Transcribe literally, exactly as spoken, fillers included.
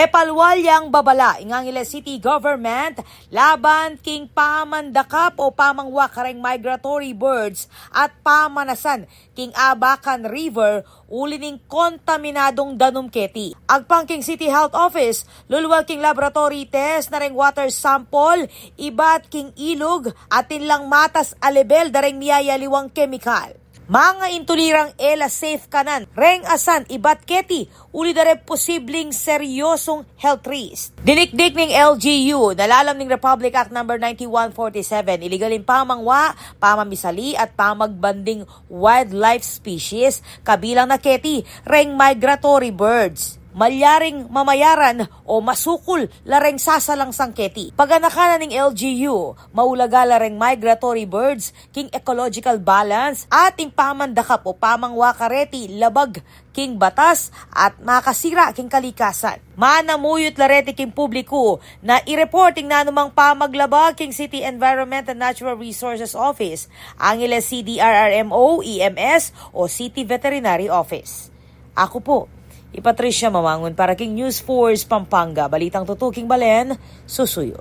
E palual yang babala ing Angeles City Government laban king pamandakap o pamangwa kareng migratory birds at pamanasan king Abacan River uli ning kontaminadung danum keti. Agpang king City Health Office, lulual king laboratory test na reng water sample, ibat king ilug, atin lang matas a lebel da reng miyayaliwang kemikal. Manga intulirang e la safe kanan reng asan ibat keti uli da reng posibling seryosung health risk. Dinikdik ning L G U na lalam ning Republic Act Number ninety-one forty-seven, iligal ing pamangwa, pamamisali at pamagbanding wildlife species, kabilang na keti reng migratory birds. Malyaring mamayaran o masukul la reng sasalangsang keti. Paganakan na ning L G U, maulaga la reng migratory birds king ecological balance at ing pamandakap o pamangwa kareti labag king batas at makasira king kalikasan. Manamuyut la reti king publiku na i-report ing nanumang pamaglabag king City Environment and Natural Resources Office, Angeles C D R R M O, E M S, o City Veterinary Office. Aku pu i Patricia Mamangun para king News Force Pampanga, balitang tutuking balen, susuyu.